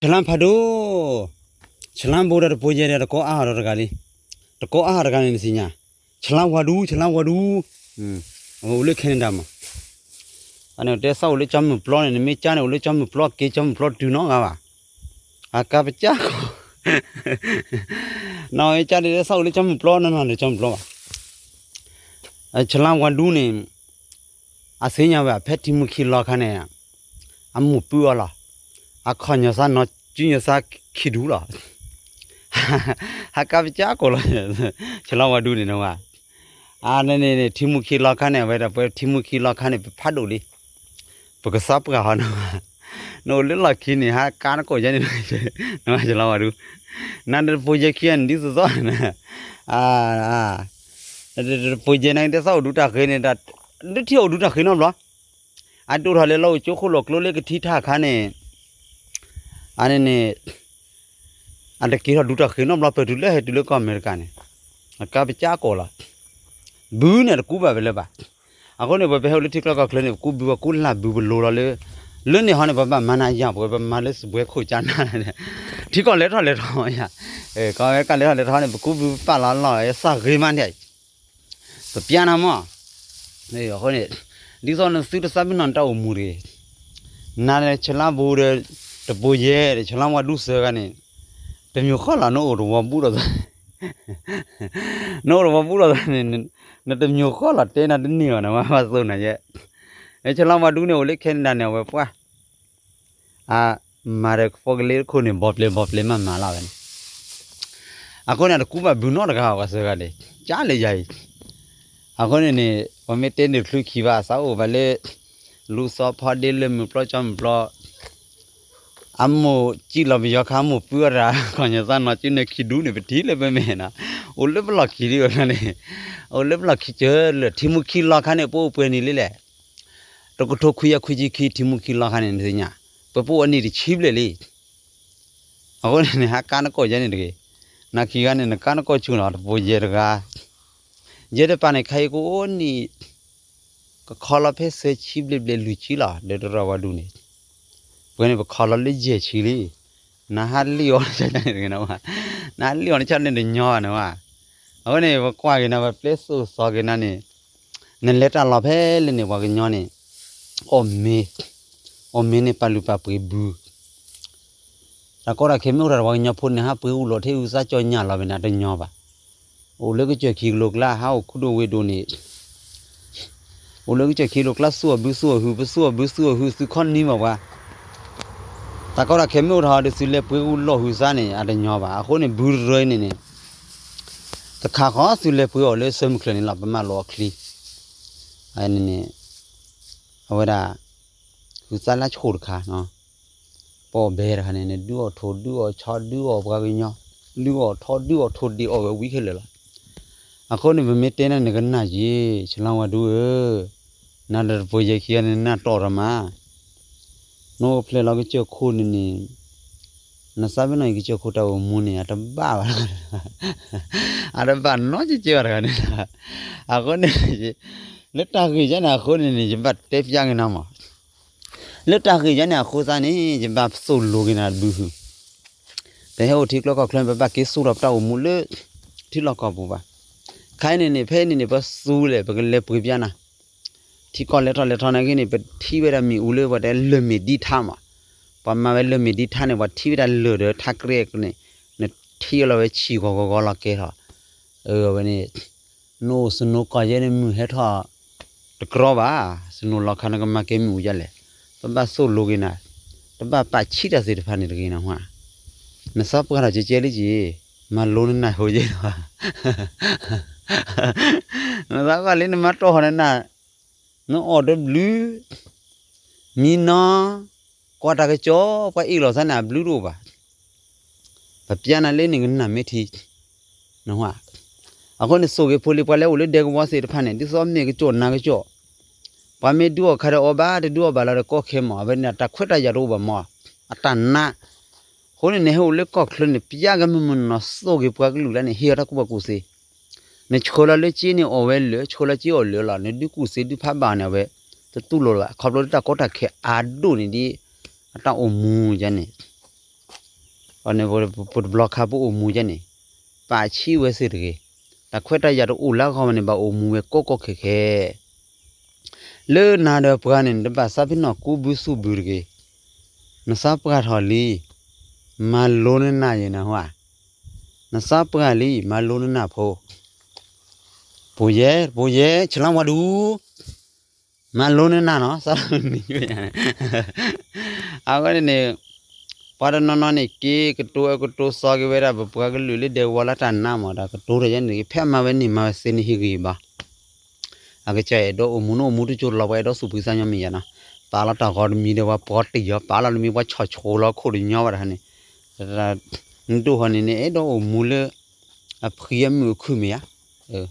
ဆလါဖးဒိၣ်, ဆလါဘိဒီးတပိၤယဲဒီးတကိးအါဟီၣ်ဒီးတဂၤလံ, တကိးအါဟီၣ်တဂၤန့ၣ်နသ့ၣ်ညါ, ဆလါဝါဒူ, ဆလါဝါဒူ, အဝဲအိၣ်လၢခဲနဒၤမး, အန့ၣ်တဲသးအိၣ်လၢကၠီမုၢ်ပျီန့ၣ် နမ့ၢ်ကၠါန့ၣ် အိၣ်လၢကၠီမုၢ်ပျီက့ၤ ကၠီမုၢ်ပျီတုၤနီတဂၤဘၣ်, အကါပကၠါကီၢ် နီၢ်ဝဲကၠါဒ်သးအိၣ်လၢကၠီမုၢ်ပျီနီၢ်နီၢ်လၢကၠီမုၢ်ပျီဘၣ်, ဆလါဝါဒူန့ၣ် အသ့ၣ်ညါဝဲ ဖဲထံမူခံလီၤခါန့ၣ် အမိၢ်ပုၢ်အီၤလီၤ, အခီၣ်ညီသးနီၢ်ကံၣ်ညီသးခံဒူလီၤ, ဟးကါပကၠါကိာ်လီၤ, ဆလါဝါဒူန့ၣ်နဝဲ, အန့ၣ်န့ၣ် ထံမူခံလီၤခါန့ၣ် အဝဲဒၣ်ပှၤထံမူခံလီၤခါန့ၣ် ပဖးဒိၣ်လံ, ပကသးပှၢ်ဟီနဝဲ, နအိၣ်လၢလီၢ်ခံန့ၣ် ဟးကါနကိာ်ယဲန့ၣ် နဝဲဆလါဝါဒူ, နတပိၤယဲခံဂၤန့ၣ် ဒ်သိးသိးန့ၣ် အ တပိၤယဲန့ၣ် ဒ်သိးအိၣ်ဒူတၢ်ဃ့န့ၣ် ဒ်ထံအိၣ်ဒူတၢ်ဃ့နီတဘျီ, အဒိၣ်ထီၣ်လၢလီၢ်အိၣ်ကၠိခိၣ်လီၢ်ကျိလၢကထံထၣ်အခါန့ၣ်, အန့ၣ်န့ၣ် အတက့ၤထီၣ်ဒူတၢ်ဃ့နီတဘျီ ပတုၤလၢဟဲတုၤလၢကီၢ်အမဲရကၤန့ၣ်, အကါပကၠါကိာ်လီၤ, ဘုန့ၣ်တကူဘၣ်ဝဲလၢၤဘၣ်, အဃိန့ၣ် ပဟဲအိၣ်လၢထံကျါကီၢ်ချၢန့ၣ် ပကူဘုပကူလၢ်ဘုပလိၤလီၤလၢ, လၢန့ၣ်ဟီန့ၣ် ပဘၣ်မၤနၤယၤ ပဝဲပမၤလၢစပွဲခိၣ်ကၠါနၤန့ၣ်, ထံကီၢ်လဲၤထီၣ်လဲၤထီၣ်ယၤ, ကီၢ်ဝဲကၢ်လဲၤထီၣ်လဲၤထီၣ်န့ၣ် ပကူဘုပပာ်လီၤလီၤ သးဂ့ၤမးန့ၣ် ပပျါနၤမး, အဃိန့ၣ် ဒ်သိးနသုတသးပ့ၤနီၣ်နတၢ်အိၣ်မူတဂ့ၤ, နၤလၢဆလါဘိဒီး တပိၤယဲဒီး ဆလါဝါဒူသၢဂၤန့ၣ်, တမံၤဃီလီၤ နအိၣ်တဝီဘူၣ်ဒီးသး, နအိၣ်တဝီဘူၣ်ဒီးသးန့ၣ်, နတမံၤဃီလီၤ တဲနၤတန့ၢ်ဘၣ် နဝဲဘၣ်သိၣ်နၤယဲ, ဆလါဝါဒူန့ၣ် အိၣ်လၢခဲနဒၤန့ၣ် အဝဲပှၢ် အမၤဒီးကဖိကလ့တခိၣ်န့ၣ် ဘီပျဲဘီပျဲမးမၤလီၤဝဲန့ၣ်, အဃိန့ၣ် အတကူဘၣ်ဘုနီတဂၤဘၣ် ပှၤသၢဂၤန့ၣ် ကၢ်လၢယၤအံၤ, အဃိန့ၣ်န့ၣ် ပှၤမ့ၢ်တဲန့ၣ်ချုးခံဘၣ် သးအိၣ်ဘၣ်လၢ လူၤသီဖီဒ့လၢမုၢ်ပျီကၠီမုၢ်ပျီ အမိၢ်ကံၣ်လီၤပယီၤခါ မိၢ်ပုၢ်အရၣ် ခီၣ်ညီသးနီၢ်ကံၣ်န့ၣ်ခံဒူန့ၣ် ပထံၣ်လၢပမဲာ်နီၤ, အိၣ်လၢပလီၢ်ခံဒ်ဝဲန့ၣ်, အိၣ်လၢပလီၢ်ခံကၢလၢာ် ထံမူခံလီၤခါန့ၣ် ပအိၣ်ပှဲၤနံၣ်လံလဲၣ်, တကထိခွံကယၤခွံဆံခံ ထံမူခံလီၤခါန့ၣ် နသ့ၣ်ညါ, ပပအိၣ်အနံၣ်တဆံဘျဲၣ်လံ အဃိန့ၣ်န့ၣ် ဟးကါနကိာ်ယဲန့ၣ်တဂ့ၤ, နခံဂၤန့ၣ် နကါနကိာ်ဆူၣ်နီၤ တပိၤယဲတဂၤ, ယဲတပၤန့ၣ် ခဲအံၤကအိၣ်နံၣ်, ကခီလီၤဖဲသၢဆံဘျဲၣ်ဘျဲၣ်လွံၢ်ဆံလီၤ ဒီးတရၣ်ဝါဒူန့ၣ်, ပဝဲန့ၣ် ပခီလီၤလၢယဲၢ်ဆံလံ, နဟးလံၣ်အီၤနဆါန့ၣ်တဂ့ၤနဝဲ, နဟးလံၣ်အီၤနဆါန့ၣ်တညီဘၣ်နဝဲ, အဃိန့ၣ် ပကွၢ်က့ၤနၤ ပပျဲသိၣ်သီက့ၤနၤန့ၣ်, နလဲၤတၢ်လီၢ်ဖဲလဲၣ်န့ၣ် ပှၤကညီန့ၣ်, အီၣ်မ့ၤ, အီၣ်မ့ၤန့ၣ် ပာ်လုၢ်ပာ်ပှ့ၤဘု တၢ်ကီတၢ်ခဲမ့ၢ်အိၣ်တၢ်ဒီးပှၤကညီဖိန့ၣ် ဟးပှ့ၤအူလီၤထဲအူသါကၠီညၣ်လီၤဝဲန့ၣ် တညီဘၣ်. အိၣ်လၢကစၢၢ်ခံကလိၤကျါ ဟးအိၣ်ခူဒိၣ်ဝ့ၢ်ဒိၣ်န့ၣ်, အိၣ်လၢကစၢၢ်ခံကလိၤကျါ သူၣ်အီၣ်ဘုသူၣ်အီၣ်ဟုၣ် ပသူၣ်အီၣ်ဘုသူၣ်အီၣ်ဟုၣ် သုခီနံၤမးပှၤ တၢ်ကီတၢ်ခဲမ့ၢ်အိၣ်ထီၣ်ဒီးသုလဲၤပှ့ၤအူလီၢ်ဟုၣ်သါန့ၣ် အတညီဘၣ်. အဃိန့ၣ် ဘုတရၢအံၤန့ၣ်န့ၣ် တခါဃီသုလဲၤပှ့ၤအီၤလၢသၢမုၢ်ချၢန့ၣ်လီၤ ပမၤလိာ်အီၤချံ. န့ၣ်န့ၣ် အဝဲဒၣ် ဟုၣ်သါလၢဆိၣ်တခါ ပအီၣ်ဘဲတခါန့ၣ် နဒုးအီၣ်ထိၣ်ဒုးအီၣ်ဆီဒုးအီၣ်ပှၤကညီ ဒုးအီၣ်ထီဒုးအီၣ်ထိၣ် ဒုးအီၣ်ဝဲဝံခဲလၢာ်လီၤ. အဃိန့ၣ် ပမ့ၢ်တဲန့ၣ် နကနၣ်ယ့ၣ် ဆလါဝါဒူဧၢ, နတပိၤယဲခံဂၤန့ၣ် နနၢ်တီၢ်တၢ်မး နအိၣ်ဖျဲၣ်လီၤကစၢၢ်ခိၣ်န့ၣ်န့ၣ် နသးပ့ၤနီၣ်အံၤကစၢၢ်ခိၣ်တၢ်အိၣ်မူန့ၣ် အတဘၣ်ဘၣ်, အတဘၣ်နီတစဲးဘၣ်တဂၤန့ၣ်. အဃိန့ၣ် လၢတၢ်ဂ့ၢ်ယါန့ၣ်အဃိန့ၣ်န့ၣ် ယဘၣ်တဲပျးက့ၤနၤမး လၢတၢ်ဂ့ၢ်ယါန့ၣ်အဃိသတးန့ၣ် ယဘၣ်သိၣ်လိက့ၤနၤတဘျုးဟု ပဟဲအိၣ်ထံကျိကီၢ်ချၢန့ၣ် ပဘၣ်က့ၤသူၣ်ထီၣ်ပတၢ်အိၣ်မူလၢ ထံလီၢ်ကီၢ်ပူၤဘၣ်. ခဲအံၤန့ၣ်န့ၣ် ဖဲအံၤန့ၣ်န့ၣ် ပသူလဲၣ် ပကလဲၤပှ့ၤပျါနၤ ထံကီၢ်လဲၤထီၣ်လဲၤထီၣ်နာ်က့န့ၣ် ပထံၣ်ဝဲဒၣ်မ့ၣ်အူလၢပှၤတဲလၢၢ်မ့ၣ်ဒံထါမး, ပှၤမၤဝဲလၢၢ်မ့ၣ်ဒံထါန့ၣ် ပှၤထံၣ်ဝဲဒၣ်လၢၢ်ဒီးထါကြဲးန့ၣ် နထံၣ်လီၤဝဲဆံးဂီၤဂီၤဂီၤလီၤကဲထီၣ်. အဝဲန့ၣ် နအိၣ်စနိကီၢ်ယဲန့ၣ် မုၢ်ဟဲထီၣ်တကြီဘၣ်, စနိလီၤခါနကမၤကဲမ့ၣ်အူဒ်လဲၣ်. ပဘၣ်သိၣ်လိက့ၤနၤ, တဘၣ်ပာ်ဆံးတၢ်သ့ၣ်တဖၣ်န့ၣ်တဂ့ၤနဟါ, နသးပှၢ်ထီၣ်ကဲကဲလံက့ၤ, မၤလိနနၢ်ဟူယဲန့ၣ်ဘၣ် နသးပှၢ်လံနမၤတီၢ်ဃီနနၢ်, နအီၣ်တဘျုး, မံနီၤ, ကွၢ်တၢ်ကစီၣ် ပှၤအ့ၣ်လိာ်သးန့ၣ် အဘျုးတအိၣ်ဘၣ်. ပပျါနၤလၢနကနၣ်မ့ၢ်ထံ, နဟါ, အဃိန့ၣ် သိၣ်ဂ့ၤဖိလံၤ ပှၤလၢအိၣ်လၢဒဲကဝီၤသ့ၣ်တဖၣ်န့ၣ် ဒ်သိးမ့ၢ်ကစီၣ်နါကစီၣ်, ပှၤမ့ၢ်ဒုးအီၣ်ခါဒီးအီၣ်ဘၣ် တဒုးအီၣ်ဘၣ်လီၤဒီးကီခဲမး အဝဲန့ၣ် တၢ်ခွဲးတၢ်ယာ်တအိၣ်ဘၣ်မး, အတၢ်နါ အဃိန့ၣ်န့ၣ် ဟဲအိၣ်လၢကီၢ်ချၢန့ၣ် ပျါကမုၢ်မုၢ်နီၢ်နီၢ် သိၣ်ဂ့ၤပှၤကလုာ်လၢန့ၣ် ဟ့ၣ်အီၤတၢ်ကူၣ်ဘၣ်ကူၣ်သ့, နဆှၢလီၤလၢက့န့ၣ်အီၣ်ဝဲလၢာ် ဆှၢလီၤက့အီၣ်လၢာ်လီၤ နဒုးကူၣ်သ့ဒုးဖးဘၣ်န့ၣ် အဝဲတတူၢ်လိာ်လၢၤဘၣ် ခီဖျိလၢတၢ်ကီတၢ်ခဲအါဒိၣ်န့ၣ်ဒ် အတၢ်အိၣ်မူယါန့ၣ် န့ၣ် ပတဘျီခါပအိၣ်မူကဲန့ၣ် ပာ်ဆံးဝဲစ့ၢ်တဂ့ၤ. တၢ်ခွဲးတၢ်ယာ်တအိၣ်လၢအဂီၢ်ဝဲန့ၣ် ဘၣ်အိၣ်မူဝဲကီကီခဲခဲ လၢနၤဒီးပှၤန့ၣ် နတဘၣ်သးဖဲနီၢ်ကူဘုဆူၣ်ဘုတဂ့ၤ. နသးပှၢ်ထီၣ်လံ, မၤလိနနၢ်ယဲနဟါ, နသးပှၢ်လံ မၤလိနနၢ်ဖိ. ပိယဲ ပိယဲ ဆလါဝါဒူ မၤလိနနၢ်နီၤ စးထီၣ်နံၤဝဲယၤန့ၣ် အဝဲန့ၣ်န့ၣ် ပှၤတနီၤနီၤန့ၣ် က့ၤကတိၤအၢကတိၤသီက့ၤဝဲဒၣ် ပပှၤကလုာ်လၢဒဲကဝီၤလၢတၢ်နါမး ဒီးကတိၤထီၣ်ယဲန့ၣ် ဖဲအမၤဝဲန့ၣ်မၤဝဲသ့န့ၣ်ဟံးဂံၢ်ဘါ အကစၢ်အဲၣ်ဒိးအိၣ်မူန့ၣ်အိၣ်မူတကၠိတလီၤ ပှၤအဲၣ်ဒိးသူၣ်ဖှံသးညီမ့ၢ်ယါနီၤ ပာ်လီၤတၢ်ဂီၤတမံၤဒီးပှၤပီတံၢ်အီၤ ပာ်လီၤတမံၤပှၤဆီၣ်ဆိးလီၤခိၣ်တညီဘၣ်တခါန့ၣ် နဒိၣ်ဟီန့ၣ်န့ၣ် အဲၣ်ဒိးအိၣ်မူလၢ အဖှံအမုၢ်အခုၣ်မ့ၢ်ဧါ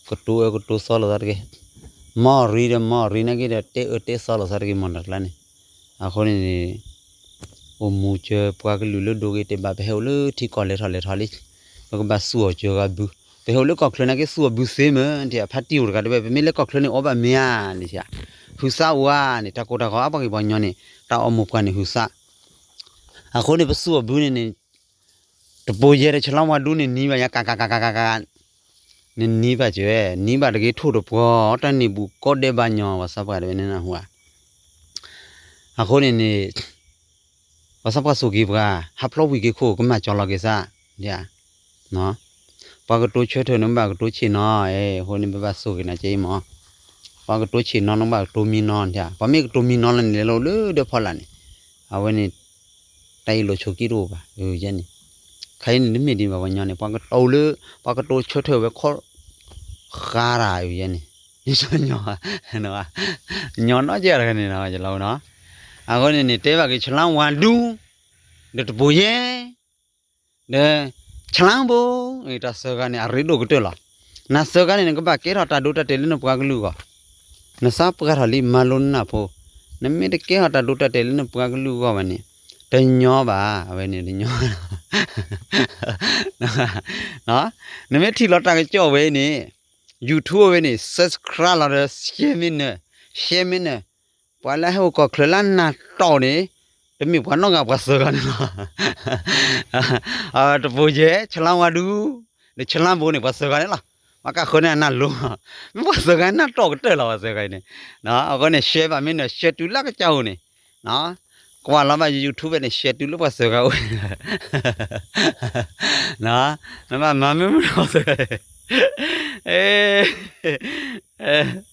ကတိၤအၢကတိၤသီလိာ်သးတဂ့ၤ မီၢ်ရံဒီးမီၢ်ရံနာ်က့ဒီး တဲအၢတဲသီလိာ်သးတဂ့ၤ မီၢ်တကျါန့ၣ် အဃိန့ၣ်န့ၣ် အိၣ်မူစၢၤပှၤကလုာ်လၢဒိဂ့ၤတဲဘၣ် ပဟဲအိၣ်လၢထံကီၢ်လဲၤထီၣ်လဲၤထီၣ်လံ ပကဘၣ်သူၣ်အီၣ်စၢၤဂၤဘု ပဟဲအိၣ်လၢကီၢ်ချၢနာ်က့သူၣ်အီၣ်ဘုသ့မ့ၢ် ထံၣ်အဖါတံၢ်အိၣ်တဂၤတဲဝဲ ပမ့ၢ်လၢကီၢ်ချၢန့ၣ်အီၣ်ဘၣ်မ့ၢ်ဧါန့ၣ် ဟုသးအိၣ်ဧါန့ၣ် တၢ်ကိၢ်တၢ်ဂီၤအါပှၤက့ၤပှၤညီန့ၣ် တၢ်အိၣ်မူပှၤန့ၣ်ဟုသး အဃိန့ၣ် ပသူၣ်အီၣ်ဘုန့ၣ်န့ၣ် တပိၤယဲဒီးဆလါဝါဒူန့ၣ်နံၤဘၣ်ယါ ကကကကကက နနံၤဘၣ်စၢၤဝဲ နံၤဘၣ်တဂ့ၤထိၣ်တပှီၤ တၢ်န့ၣ်ဘူးကီဒဲးဘၣ်ညီ ပှၤသးပှၢ်တဲဝဲန့ၣ်နၢ်ဟူဧါ အဃိန့ၣ်န့ၣ် ပှၤသးပှၢ်သူၣ်က့ၤပှၤ ဟးဖျီဝံၤက့ၤခိၣ် ကမၤကၠီလီၤက့ၤသး ပှၤကတိၤဆၢထၢၣ်န့ၣ်ဘၣ်ကတိၤဆ့ၣ်နီၤ အဃိန့ၣ် ပဘၣ်သူၣ်က့ၤနၤက့အံၤမး ပှၤကတိၤဆ့ၣ်နီၤန့ၣ်ဘၣ်ကတိၤမံနီၤ ပှၤမ့ၢ်ကတိၤမံနီၤလၢန့ၣ် လဲၤလီၤလၢဒၢဖီလာ်န့ၣ် အဝဲန့ၣ် တၢ်အ့ၣ်လိာ်ဆိးက့တအိၣ်ဘၣ် ယဲန့ၣ် ခဲအံၤန့ၣ် တမ့ၢ်ဒ်ဘၣ်ပှၤညီန့ၣ် ပှၤကတိၤလၢ ပှၤကတိၤဆၢထၢၣ်ဝဲခီ ဃါတၢ်ယဲန့ၣ် ညီ ညီနီၢ်ကဲတဂၤန့ၣ်နီၤ ယလီၤနီၤ အဃိန့ၣ်န့ၣ် တဲဘၣ်က့ၤဆလါဝါဒူ ဒီးတပိၤယဲ ဒီး ဆလါဘိ တၢ်သၢဂၤန့ၣ် အရ့ဒိၣ်ကတၢၢ်လီၤ. နၤသၢဂၤန့ၣ် နကဘၣ်ကဲထီၣ်တၢ်ဒိတၢ်တဲာ်လၢနပှၤကလုာ်အဂီၢ်, နသးပှၢ်ထီၣ်လံ မၤလိနနၢ်ဖိ, နမ့ၢ်တကဲထီၣ်တၢ်ဒိတၢ်တဲာ်လၢနပှၤကလုာ်အဂီၢ်ဘၣ်န့ၣ် တညီဘၣ်, အဝဲန့ၣ်တညီ နမ့ၢ်ထံၣ်လီၤတၢ်ကစီၣ်ဝဲအံၤန့ၣ် YouTube ဝဲန့ၣ် subscribe လီၤဒီး share မ့ၢ်နၢၤ, share မ့ၢ်နၢၤ, ပှၤလၢဟဲအိၣ်ကီၢ်ချၢလၢနၢ်တီၢ်န့ၣ် တမ့ၢ်ပှၤနီတဂၤ ပှၤသၢဂၤန့ၣ်လီၤ. တပိၤယဲၢ် ဆလါဝါဒူ ဒီးဆလါဘိန့ၣ် ပှၤသၢဂၤန့ၣ်လီၤ. ပှၤကဃၢၤန့ၢ်အနၢ်လိၤ, မ့ၢ်ပှၤသၢဂၤနၢ်တီၢ်ကတၢၢ်လီၤ ပှၤသၢဂၤအံၤန့ၣ်. အဃိန့ၣ် share ဘၣ်မ့ၢ်နၢၤ share တုၤလၢကစၢ်အိၣ်န့ၣ်, ကွၢ်လီၤဘၣ် YouTube န့ၣ် share တုၤလၢပှၤသၢဂၤအိၣ်, နဘၣ်မၤမ့ၢ်မ့ၢ် ပှၤသၢဂၤ